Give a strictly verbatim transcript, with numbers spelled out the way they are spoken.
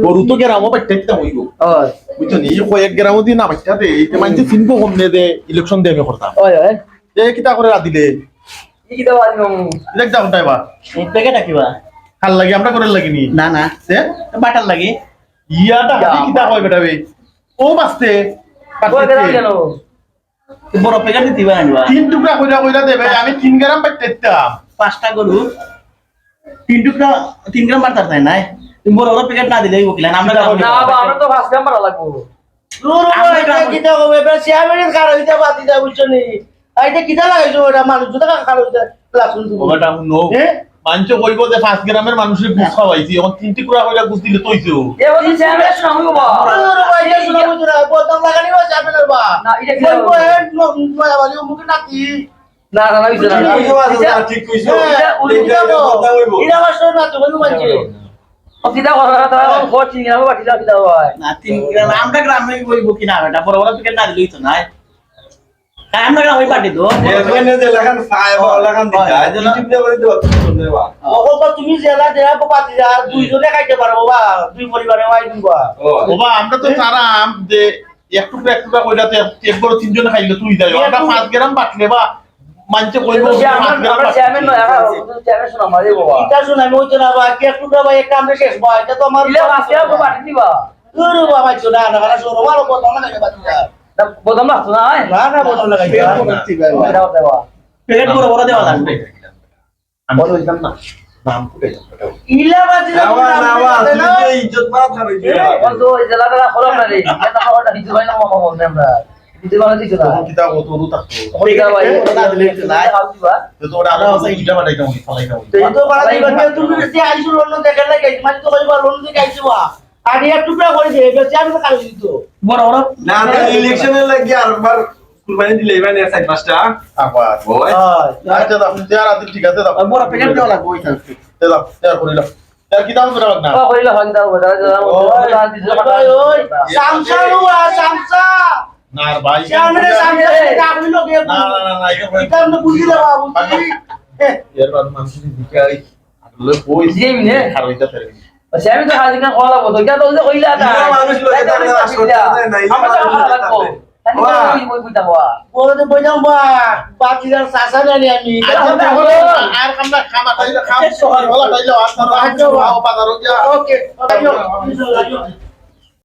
গরু তো গ্রামো বাট্টা দিতাম অইবো। অয়। বুঝছো নি? এই কয়েক গ্রামো দি না বাট্টা দে, এই যে মানষে চিনবো কমনে যে ইলেকশন দে আমি করতাম। অয়, অয়। এ কিতা করে রাধিলে? ই কিতা বাজি মামু? দেখ দাও, তাই বা। এই প্যাকেট কিবা? খাল লাগি, আমরা করে লাগি নি। না, না। এ? বাটার লাগি। ইয়াটা ইয়া। কিতা কয় বেটা বে? ও বাঁচতে। কয় বেটা গেল? বড় প্যাকেট দিতে পারেন বা? তিন টুকরা কইরা কইরা দেবে, আমি তিন গ্রাম বাট্টা দিতাম। পাঁচটা গরু, তিন টুকরা, তিন গ্রাম বাট্টা চাই নাই। তুমি বড় বড় প্যাকেট না দিলে অইবো কিলা? আমরা না বা, আমরা তো পাঁচ গ্রাম বাটা লাগবো। দূর ভাই, আমরা এটা গ্রাম কিতা হবে? এবার চেয়ারম্যানের কারো ইটা বাদ দিতা, বুঝছো নি? আর এটা কিতা লাগাইছো? ওটা মানুষ দুটা কাকা কারো ইটা লাগাইছো তুমি। ওটা হুনো। এ? মানষে কইবো যে পাঁচ গ্রামের মানুষের ঘুষ খাওয়াইছি, এখন তিন টুকরা কইরা ঘুষ দিলে তো অইছে। এ বলছে চেয়ারম্যান শোনা হইবো বা। দূর ভাই, এটা শোনা হইতো না। বদনাম লাগানি বা চেয়ারম্যানের বা। না, এটা কি কইবো, হবে? এ, ন-, নয়া বাড়ি, অমুকে নাতি। না, না, না, অইছে না। ঠিক কইছো, ঠিক কইছো। হ্যাঁ, এটা, এটা, উল্টা এটা তো। কথা কইবো। এটা আমার শোনা না তো, বলবো মানষে। ও কিতা কথা, কথা, এখন খোঁজ চিনি, আমার বাড়ি যাও, কিতা হয়? না, তিন গ্রাম, আমরা গ্রামে কইবো কি না, এটা বড় বড় প্যাকেট না দিলেই তো নাই। হ্যাঁ, আমরা গ্রামে পার্টি তো। এর জন্য যে লাগান পায়, বা লাগান দিতে হয়। এই জন্য চিন্তা করে দিতে পারছো না, বা। ও বাবা, তুমি জেলা দেয়া বাবা, দুইজনে খাইতে পারো বাবা, দুই পরিবারে ওয়াই দিবা। ও। বাবা, আমরা তো চারাম যে এক টুকরা এক টুকরা কইরা তো এক, এক বড় তিনজনে খাইলে তুই যাই। আমরা পাঁচ গ্রাম বাটলে বা মানষে কইবো, চেয়ারম্যান, পাঁচ গ্রাম আমরা বাটলে। চেয়ারম্যান নয়, আমরা চেয়ারম্যান শোনা মারি বাবা। এটা শোনা, আমি ওই তো না বা, এক টুকরা বা একটা আমরা শেষ বা, এটা তো আমার ইলে পাঁচ গ্রাম বাটি দিবা। দূর বাবা, মাইছো না, না, না, শোনো, আরো বদনাম লাগাই বাদ দিয়া। না, বদনাম লাগতো না, আয়। না, না, বদনাম লাগাই না। পেট বড় বড় দেওয়া লাগবে। আমি বলো, ইসলাম না। নাম করে যাও, ওটাও। ইলা বাদ দিলে নাওয়া, বদনাম নাওয়া, লাগবে তুই না। যে ইজ্জত মারা খাবে, তুই এ, খাবে। বন্ধু, ওই জেলা বেলা খোলা না রে। এটা খবরটা দিতে হয় না, মামা, বলতে আমরা। দিতে পারো, দিতে না। তখন কিতা হতো, হতো থাকতো। তখন কিতা ভাই, না দিলে দিতে না। খাওয়া দিবা। তো ওটা আলাদা আছে, ইটা বাটাই দাও, ফালাই দাও। তো এই তো বাড়া দিবা, তুমি যে আইছো লন্ডন দেখে না, গেট মারি তো কইবা, লন্ডন থেকে আইছো বা। আর এক টুকরা করে দে, বেশি আমি তো কালো দিত। বড় বড়। না, না, ইলেকশনের লাগি আরবার কুরবানি দিলে এবার নিয়ে চার পাঁচটা। আবার। ওই। হ্যাঁ। আচ্ছা, দাও, যা রাতে ঠিক আছে, দাও। বড় প্যাকেট দেওয়া লাগবে ওই থাকতে। দে দাও, যা করে দাও। যা কি দাম করে না? ও, কইলে হয়, দাও, দাও, দাও, ও, দাও, দাও, দাও, ওই, দাও। ওই, সামসা নুয়া, সামসা। না, ভাই। চেয়ারম্যানের সামনে আছে, এটা আপনি লোক, না, না, না, না, এটা হয়। এটা আপনি বুঝি দেওয়া, বুঝি। এর বাদ মানুষ যদি দিকে আই, আসলে বই দিকে এমনি। আর ওইটা ফেলে দিই। আচ্ছা, আমি তো হাজির না, কলা বলতো, এটা তো ওই যে কইলা না। ইলা মানুষ লোকে তাই তো তারা আমি আসলে পাচ্ছি না। তারা নাই, ইলা আমরা তো মানুষ ভালো লোকে লাগবো। তারা নাই। আমি তো ওই, ওই কইতাম, ওয়া। বড় তো বইলাম, বা, বাকি যার চাচা জানি আমি। আচ্ছা, যখন আর আমরা খামা খাইলে খাম, সকাল বেলা খাইলে আর খাম, আচ্ছা, ওয়া। বাজারও যা। ওকে, ওকে, ওকে।